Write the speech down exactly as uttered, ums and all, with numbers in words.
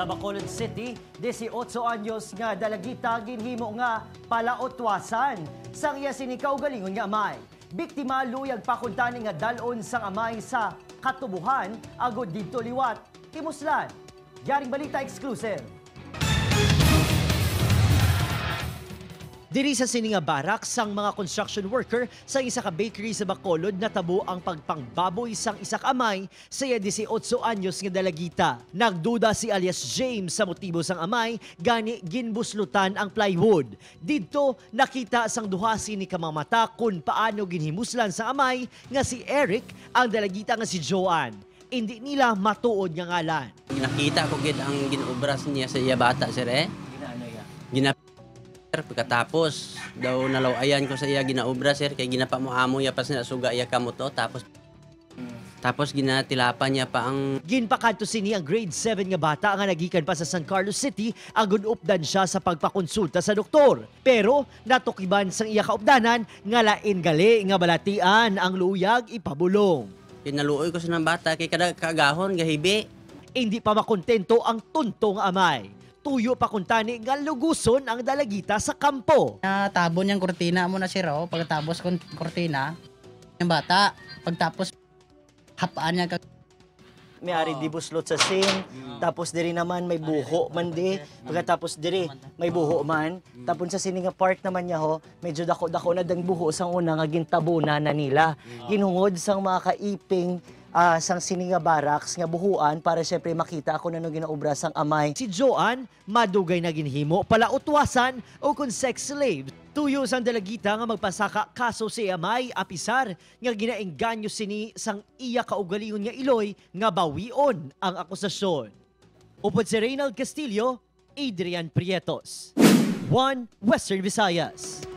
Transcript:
Sa Bacolod City, disiotso anyos nga dalagita ginhimo nga palautwasan sang iya sini kaugalingon nga amay. Biktima luyag pa kuntani nga dal-on sang amay sa katubohan agod didto liwat himuslan. Yaring Balita Exclusive. Diri sa sini nga barak sang mga construction worker sa isa ka bakery sa Bacolod, natabo ang pagpangbaboy sang isa ka amay sa iya disiotso anyos nga dalagita. Nagduda si alias James sa motibo sang amay, gani ginbuslutan ang plywood. Didto, nakita sang duha sini ka mga mata kon paano ginhimuslan sang amay nga si Eric ang dalagita nga si Joan. Indi nila matuod nga ngalan. Nakita ko gid ang gin-obra niya sa iya bata, sir, eh. Ginaano iya? Gina-, sir, pagkatapos daw nalaw-ayan ko sa iya ginaobra, sir, kay ginapa mo amo iya pa sa suga iya kamot, oh, tapos, tapos ginatilapan niya pa ang Ginpakadto sini ang grade seven nga bata nga nagikan pa sa San Carlos City agud updan siya sa pagpakonsulta sa doktor. Pero natukiban sang iya kaupdanan nga lain gali nga balatian ang luyag ipabulong. Kinaluoy ko sa nang bata kay kada kaagahon gahibi. Indi pa makontento ang tunto nga amay. Tuyo pa kuntani nga luguson ang dalagita sa kampo. Natabon niyang kurtina mo na, sir, oh. Pagkatapos kun-, kurtina, yung bata, pagtapos, hapaan niya kag May ari Ah. di buslot sa sink, Mm. tapos diri naman may buho man di. Pagkatapos diri, may buho man. Mm. Tapos sa sini nga part naman niya ho, medyo dako-dako na dang buho sang una nga gintabunan na nila. Mm. Ginhungod sang mga kaiping, ah, sang sini nga barracks nga buhuan para syempre makita kung ano ginaobra sang amay. Si Joan, madugay na ginhimo palautwasan o kon sex slave. Tuyo sang dalagita nga magpasaka kaso si amay, apisar nga ginaengganyo sini sang iya kaugalingon nga iloy nga bawion ang akusasyon. Upod si Reynald Castillo, Adrian Prietos, One Western Visayas.